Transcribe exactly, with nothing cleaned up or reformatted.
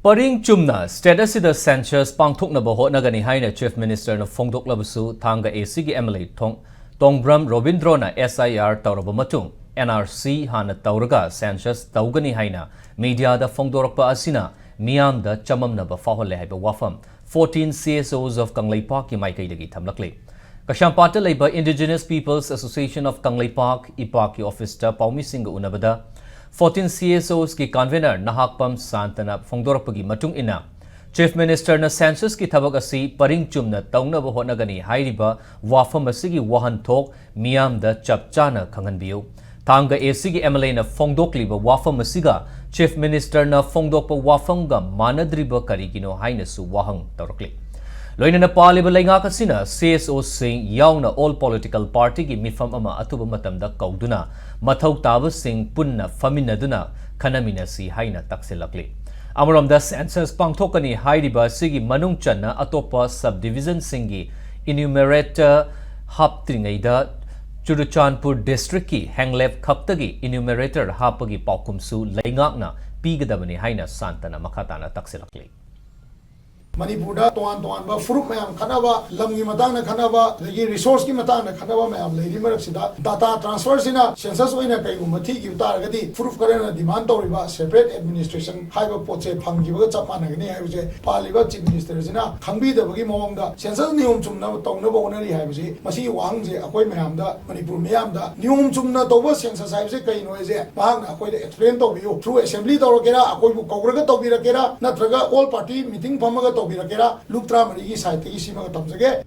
ꯄꯔꯤꯡ ꯆꯨꯝꯅ state ꯑꯁꯤꯗ census ꯄꯥꯡꯊꯣꯛꯅꯕ ꯍꯣꯠꯅꯒꯅꯤ ꯍꯥꯏꯅ Chief Ministerꯅ ꯐꯣꯡꯗꯣꯛꯂꯕꯁꯨ, ꯊꯥꯡꯒ ACꯒꯤ MLA ꯊꯣꯡ-, ꯇꯣꯡꯕ꯭ꯔꯝ ꯔꯣꯕꯤꯟꯗ꯭ꯔꯣꯅ SIR ꯇꯧꯔꯕ ꯃꯇꯨꯡ, NRC ꯍꯥꯟꯅ ꯇꯧꯔꯒ census ꯇꯧꯒꯅꯤ ꯍꯥꯏꯅ mediaꯗ ꯐꯣꯡꯗꯣꯔꯛꯄ ꯑꯁꯤꯅ ꯃꯤꯌꯥꯝꯗ ꯆꯃꯝꯅꯕ ꯐꯥꯎꯍꯜꯂꯦ ꯍꯥꯏꯕ ꯋꯥꯐꯝ fourteen CSOs of ꯀꯪꯂꯩꯄꯥꯛꯀꯤ ꯃꯥꯏꯀꯩꯗꯒꯤ ꯊꯝꯂꯛꯂꯤ꯫ ꯀꯩꯁꯥꯝꯄꯥꯠꯇ ꯂꯩꯕ Indigenous Peoples Association of Kangleipak, ꯏꯄꯥꯛꯀꯤ officeꯇ ꯄꯥꯎꯃꯤꯁꯤꯡꯒ ꯎꯅꯕꯗ fourteen CSOsꯀꯤ convener Nahakpam ꯁꯥꯟꯇꯅ ꯐꯣꯡꯗꯣꯔꯛꯄꯒꯤ ꯃꯇꯨꯡ ꯏꯟꯅ, Chief Ministerꯅ censusꯀꯤ ꯊꯕꯛ ꯑꯁꯤ ꯄꯔꯤꯡ ꯆꯨꯝꯅ ꯇꯧꯅꯕ ꯍꯣꯠꯅꯒꯅꯤ ꯍꯥꯏꯔꯤꯕ ꯋꯥꯐꯝ ꯑꯁꯤꯒꯤ ꯋꯥꯍꯟꯊꯣꯛ ꯃꯤꯌꯥꯝꯗ ꯆꯞ ꯆꯥꯅ ꯈꯪꯍꯟꯕꯤꯌꯨ꯫ ꯊꯥꯡꯒ ACꯒꯤ MLAꯅ ꯐꯣꯡꯗꯣꯛꯂꯤꯕ ꯋꯥꯐꯝ ꯑꯁꯤꯒ Chief Ministerꯅ ꯐꯣꯡꯗꯣꯛꯄ ꯋꯥꯐꯝꯒ ꯃꯥꯟꯅꯗ꯭ꯔꯤꯕ ꯀꯔꯤꯒꯤꯅꯣ ꯍꯥꯏꯅꯁꯨ ꯋꯥꯍꯪ ꯇꯧꯔꯛꯂꯤ꯫ ꯂꯣꯏꯅꯅ ꯄꯥꯜꯂꯤꯕ ꯂꯩꯉꯥꯛ ꯑꯁꯤꯅ CSOꯁꯤꯡ ꯌꯥꯎꯅ all political partyꯒꯤ ꯃꯤꯐꯝ ꯑꯃ ꯑꯊꯨꯕ ꯃꯇꯝꯗ ꯀꯧꯗꯨꯅ ꯃꯊꯧ ꯇꯥꯕꯁꯤꯡ ꯄꯨꯟꯅ ꯐꯝꯃꯤꯟꯅꯗꯨꯅ ꯈꯟꯅꯃꯤꯟꯅꯁꯤ ꯍꯥꯏꯅ ꯇꯛꯁꯤꯜꯂꯛꯂꯤ꯫ ꯑꯃꯔꯣꯝꯗ, census ꯄꯥꯡꯊꯣꯛꯀꯅꯤ ꯍꯥꯏꯔꯤꯕ ꯑꯁꯤꯒꯤ ꯃꯅꯨꯡ ꯆꯟꯅ ꯑꯇꯣꯞꯄ subdivisionꯁꯤꯡꯒꯤ enumerator ꯍꯥꯞꯇ꯭ꯔꯤꯉꯩꯗ ꯆꯨꯔꯆꯥꯟꯄꯨꯔ districtꯀꯤ ꯍꯦꯡꯂꯦꯞ ꯈꯛꯇꯒꯤ enumerator ꯍꯥꯞꯄꯒꯤ ꯄꯥꯎꯈꯨꯝꯁꯨ ꯂꯩꯉꯥꯛꯅ ꯄꯤꯒꯗꯕꯅꯤ ꯍꯥꯏꯅ ꯁꯥꯟꯇꯅ ꯃꯈꯥ ꯇꯥꯅ ꯇꯛꯁꯤꯜꯂꯛꯂꯤ꯫ ꯃꯅꯤꯄꯨꯔꯗ ꯇꯣꯉꯥꯟ ꯇꯣꯉꯥꯟꯕ ꯐꯨꯔꯨꯞ ꯃꯌꯥꯝ ꯈꯠꯅꯕ, ꯂꯝꯒꯤ ꯃꯇꯥꯡꯗ ꯈꯠꯅꯕ, ꯑꯗꯒꯤ resourceꯀꯤ ꯃꯇꯥꯡꯗ ꯈꯠꯅꯕ ꯃꯌꯥꯝ ꯂꯩꯔꯤ ꯃꯔꯛꯁꯤꯗ, data transferꯁꯤꯅ census ꯑꯣꯏꯅ ꯀꯩꯒꯨꯝꯕ ꯊꯤꯈꯤꯕ ꯇꯥꯔꯒꯗꯤ, ꯐꯨꯔꯨꯞ ꯈꯔꯅ demand ꯇꯧꯔꯤꯕ separate administration ꯍꯥꯏꯕ ꯄꯣꯠꯁꯦ ꯐꯪꯈꯤꯕꯒ ꯆꯞ ꯃꯥꯟꯅꯒꯅꯤ ꯍꯥꯏꯕꯁꯦ ꯄꯥꯜꯂꯤꯕ Chief Ministerꯁꯤꯅ ꯈꯪꯕꯤꯗꯕꯒꯤ ꯃꯑꯣꯡꯗ census ꯅꯤꯌꯣꯝ ꯆꯨꯝꯅ ꯇꯧꯅꯕ ꯍꯣꯠꯅꯔꯤ ꯍꯥꯏꯕꯁꯤ, ꯃꯁꯤꯒꯤ ꯋꯥꯍꯪꯁꯦ ꯑꯩꯈꯣꯏ ꯃꯌꯥꯝꯗ, ꯃꯅꯤꯄꯨꯔ ꯃꯤꯌꯥꯝꯗ ꯅꯤꯌꯣꯝ ꯆꯨꯝꯅ ꯇꯧꯕ census ꯍꯥꯏꯕꯁꯦ ꯀꯩꯅꯣ ꯍꯥꯏꯁꯦ ꯃꯍꯥꯛꯅ ꯑꯩꯈꯣꯏꯗ explain ꯇꯧꯕꯤꯌꯨ꯫ Through assembly ꯇꯧꯔꯛꯀꯦꯔꯥ, ꯑꯩꯈꯣꯏꯕꯨ ꯀꯧꯔꯒ ꯇꯧꯕꯤꯔꯛꯀꯦꯔꯥ, ꯅꯠꯇ꯭ꯔꯒ all party meeting ꯐꯝꯃꯒ ꯇꯧꯕꯤꯔꯛꯀꯦꯔꯥ, ꯂꯨꯞ ꯇꯔꯥꯃꯔꯤꯒꯤ sideꯇꯒꯤ ꯁꯤꯃꯒ ꯊꯝꯖꯒꯦ꯫